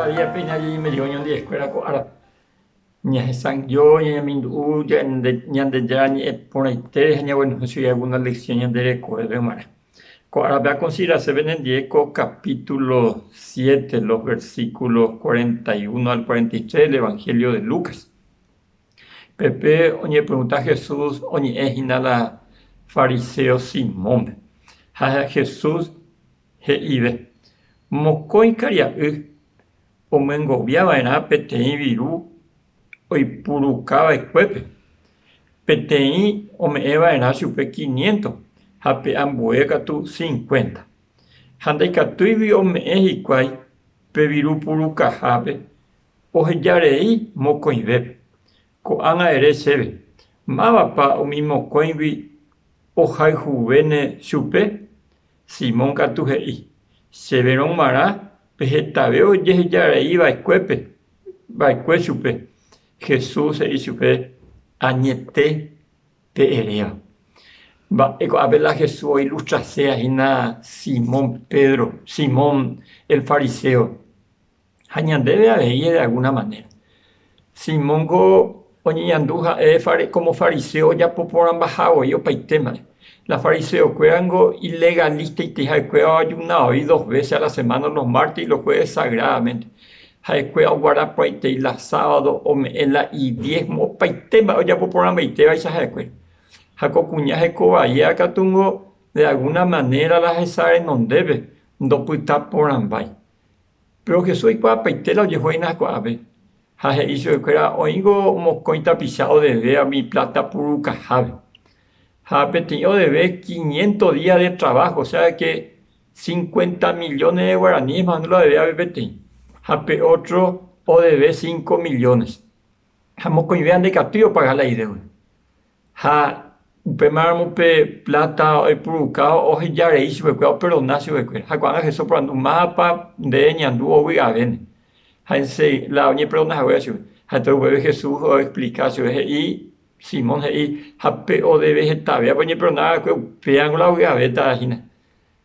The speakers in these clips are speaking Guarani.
Maravilla péina jañeme'ẽvo ñandivekuéra ko árape. Ñahesa'ỹijo, ñañamindu'u Ñandejára ñe'ẽ porãitére ha ñaguenohẽ chugui alguna lección ñande rekovépe g̃uarã. Ko árape akonsiderase penendie ko capítulo 7, los versículos 41 al 43 del Evangelio de Lucas. Pépe oñepregunta Jesús oñe'ẽ hína la fariseo Simónpe. Ha Jesús he'ive, Mokõi karia'y omyengovia va'erã peteĩ viru oipuruka va'ekuépe, peteĩ ome'ẽ va'erã chupe quiniento ha pe ambue katu cincuenta. Ha ndaikatúigui ome'ẽ hikuái pe viru purukahápe oheja rei mokõivépe. Ko'ág̃a ere chéve, mávapa umi mokõigui ohayhuvéne chupe? Simón katu he'i, Chéverõ g̃uarã pe hetave ojehejarei va'ekuépe va'ekue chupe. Jesús he'i chupe, Añete pe eréva. Mba'e ko'ápe la Jesús oilustraséa hína Simón Pedro, Simón el fariseo. Ha ñandéve avei de alguna manera. Simónko oñeñandu ha'e como fariseo ojapo porãmbaha voi opaite mba'e. La fariseokuérango ilegalistaite ha'ekuéra oajuna voi dos veces a la semana los martes y los jueves sagradamente. Ha'ekuéra oguarda porãitei la sábado, ome'ẽ la idiezmo, opaite mba'e ojapo porãmbaitévaicha ha'ekuéra. Ha ko kuña hekovaíva katungo de alguna manera la hesa renondépe ndopyta porãmbái. Péro Jesús oikuaapaite la ojehu hína ko'ápe, ha he'i chupekuéra oĩngo mokõi tapicha odevéva umi pláta purukahápe. Ha peteĩ odeve quiniento día de traváho, osea ke cincuenta millones de guaraníes más o menos la odevéva peteĩ, ha pe ótro odeve cinco millones. Ha mokõivéva ndaikatúi opaga la idéuda. Ha upémaramo pe pláta oipuruka oheja rei chupekuéra, operdona chupekuéra. Ha ko'ág̃a Jesús oporandu, Mávapa nde reñandu ovy'avéne? Ha ense la oñeperdona haguéva chupe. Ha entonces upépe Jesús oexplika chupe, he'i, Simón he'i, ha pe odeve hetavévape oñeperdona va'ekue, upévango la ovy'avéta hína.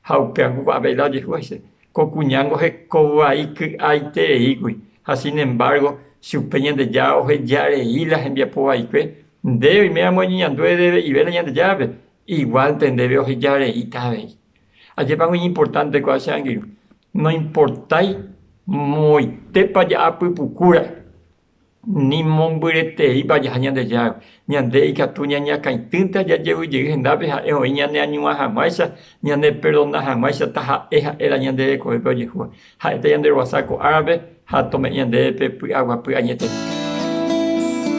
Ha upévango ko'ápe la ojehu hese. Ko kuñángo heko vai ky'aitereígui, ha sin embargo, chupe Ñandejára oheja rei la hembiapo vaikue, nde oiméramo eñeñandu edeve'ive la Ñandejárape, iguálnte ndéve oheja reíta avei. Ajépango iñimportánte ko'ã che angirũ, noimportái moõitépa ja'a pypukúra'e. Ni mombyreteípa jaha Ñandejáragui. Ñande ikatu ñañakãitýnte ha jajevy jey hendápe ha'e oĩ ñaneañuã hag̃uáicha, ñaneperdona hag̃uáicha taha'e ha'e la ñande rekovépe ojehúva. Ha'éta ñande rovasa ko árape ha tome'ẽ ñandéve pe py'aguapy añete.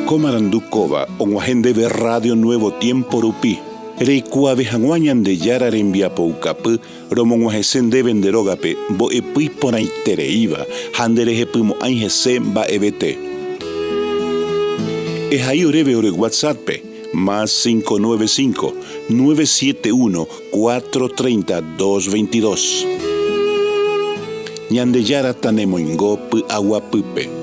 Ko marandu kóva og̃uahẽ ndéve Radio Nuevo Tiempo rupi, reikuaave hag̃ua Ñandejára rembiapoukapy Romog̃uahẽse ndéve nde rógape mbo'epy iporãitereíva ha nderehepymo'ãi hese mba'evete. Ehai oréve ore WhatsApp-pe, más 595, 971, 430, 222. Ñandejára tanemoingo py'aguapýpe.